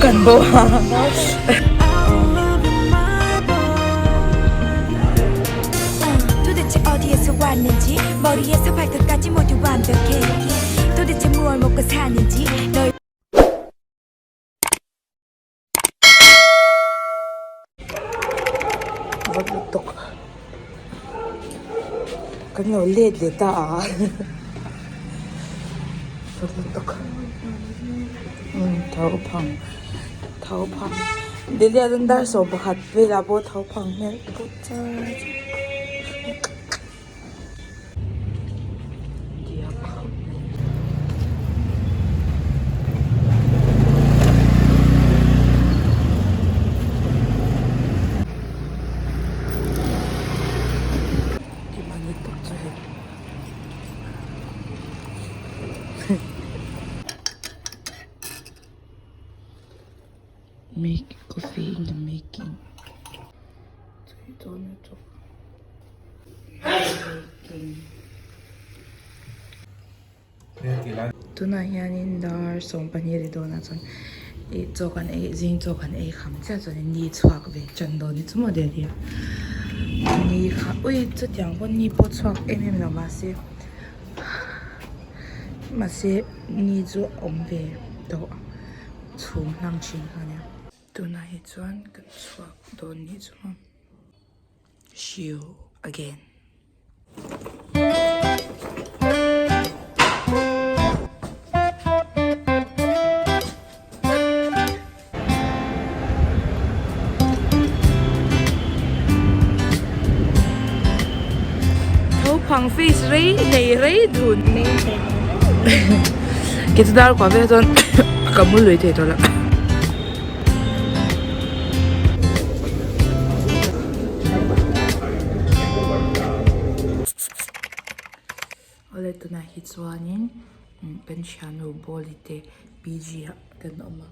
kan bo a. Vawt lutuk kan lo let leh ta a vawt lutuk tho phang tho phang Delhi ah chuan dar 11 velah pawh tho phang hmel put char char. Make coffee in the making. Tunah hianin dar 12 ri dawnah chuan ih chaw kan ei zing chaw kan ei kham chiah chuanin ni chhuak ve tan dawn ni chu maw Delhi ah ni kha ui chutiang pawn ni pawh chhuak em em lo mahse mahse ni chu a awm ve tawh chhum hlang thin kha ania tunah hi chuan kan chhuak dawn ni chu maw. See you again. Tho phang face rei nei rei dun. Ke chu dar kuah vel chuan ka mu lui thei tawh lo. Awle tunah hi chuanin kan thiannu Bawli te PG ah kan awm a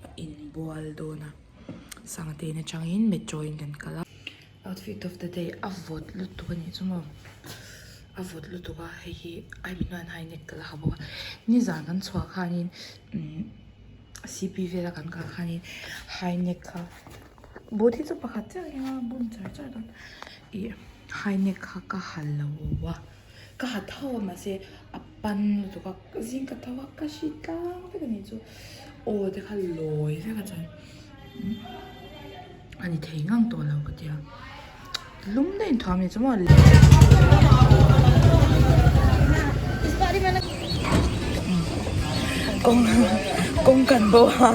a inbual dawn a Sangtein atangin metro in kan kal a outfit of the day a vawt lutuk a nih chu maw a vawt lutuk a hei hi a hemi hnuaiah hian high neck ka la ha bawk a nizan kan chhuah khanin umm. CP vela kan kal khanin high neck kha boot hi chu pakhat chiah a nia bun char char dawn ih high neck kha ka ha lo a ka ha tho a mahse a pan lutuk a zing ka tho a ka hri tlang vek a nih chu aw te kha lawi vek a chuan a ni thei ngang tawh lo ka tia lum daih in thuam a ni chu maw. Kawng kawng kan bo a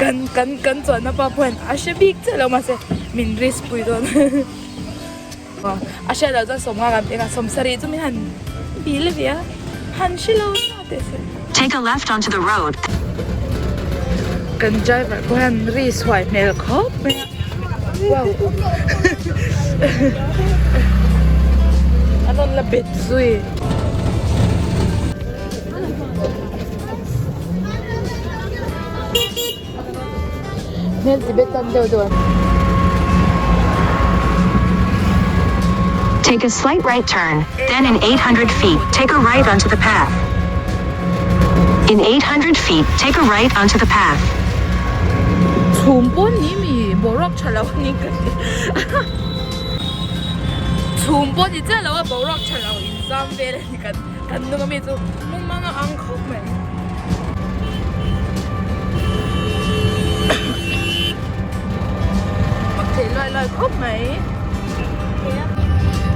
kan kan kan chuanna pa pawhin a hre bik chiah lo mahse min risk pui dawn a hriat loh chuan sawmnga kan pek a sawmsarih chu min han bil ve a han hre lo na teh se. Take a left onto the road. Kan driver pawh hian risk huai hmel khawp mai a wow an rawn la bet zui. Hmel ti bet tan deuh deuh a. Take a slight right turn, then in 800 feet, take a right onto the path. In 800 feet, take a right onto the path. Chhum pawn ni mi boruak tha lo a ni ka ti. Chhum pawh ni chiah lo a boruak tha lo inzam vel a ni kan kan nung ami chu mumang a ang khawp mai. Mak thei luai luai khawp mai.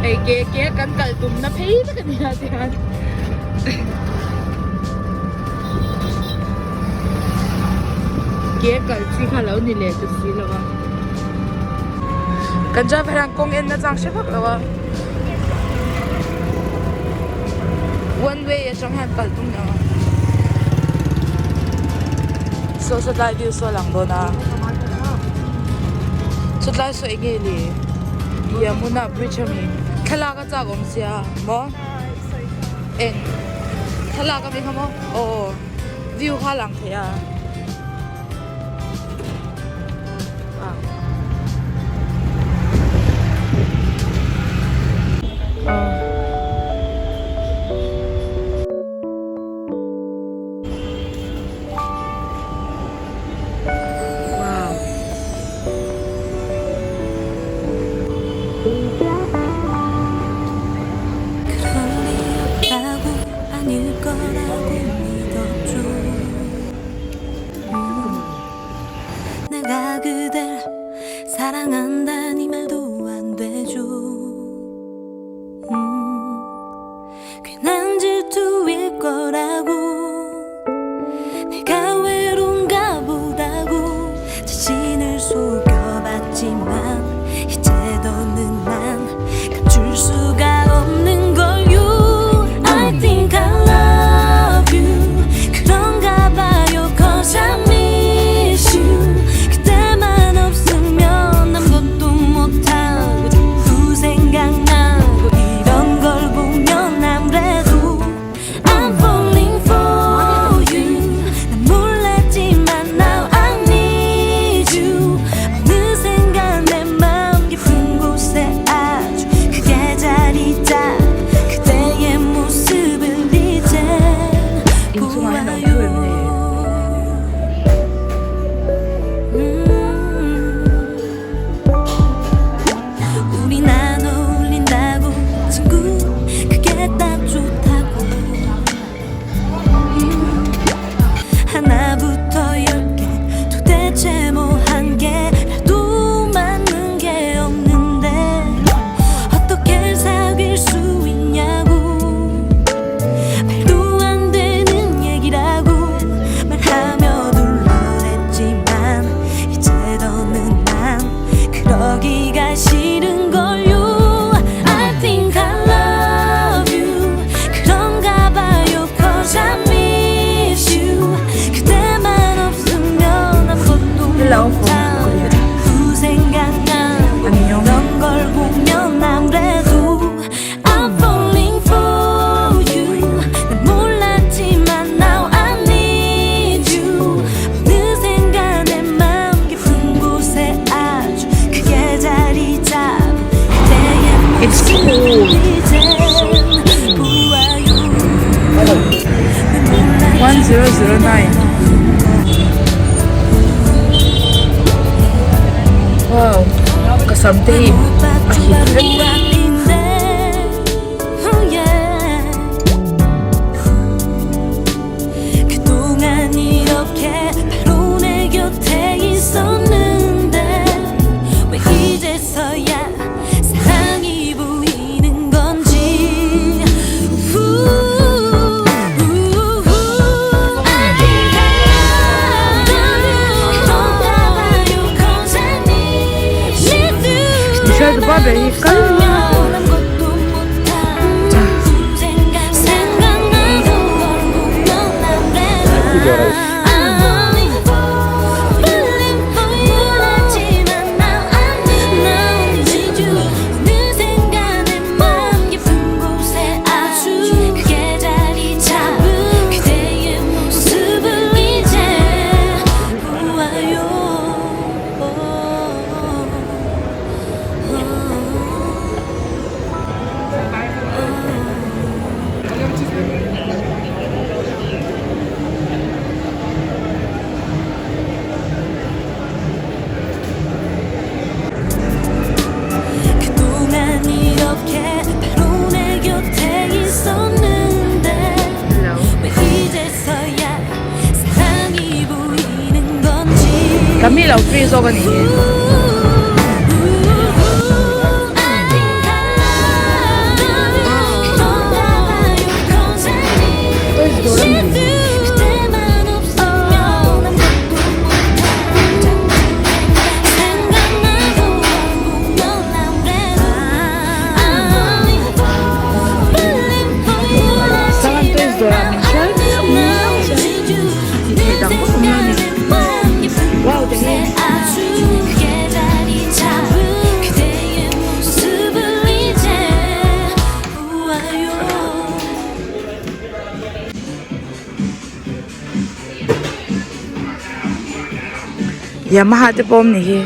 Hei ke ke kan kal tumna phei vek a nia tihian. Ke kal chi kha lo ni leh ta si lo a. Kan driver hian kawng en nachang hre vak lo a. One way atang hian kal tum lo a. Saw saw tlai view saw lang dawn a. Chawtlai saw eng nge le? Yamuna bridge ami thlalak a chak awm sia maw? Eng thlalak ami kha maw? Aw view kha a lang thei a. 1009 Wow ka sam te hi a hit vek. Kami lo free zawk a nih hi. Sangan toys dawrah min hruai a ti theih dang vak awm lo a ni. Wow te hi. Yamaha te pawh awm ni hi.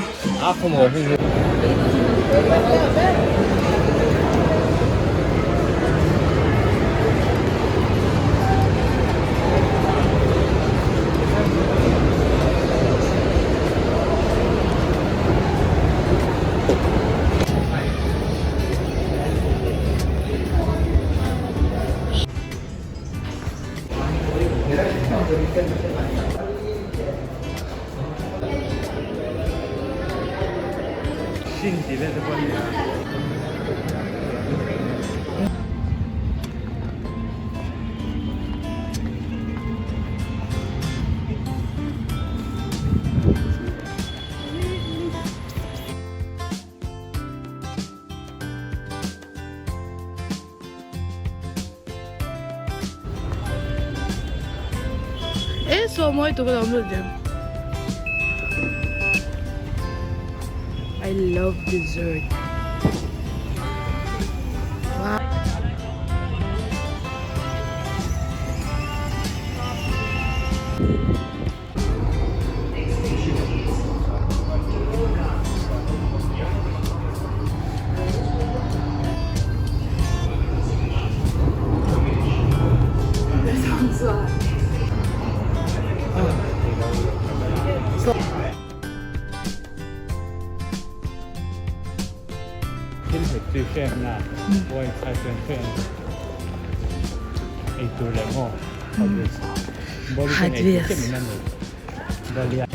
E saw mawi tuk alawm lut diam. I love dessert. Wow. Thil hmet chu hremna wine chai chuan hrem ei tur leh maw hot wheels body chuan ei tur chiah min a nei.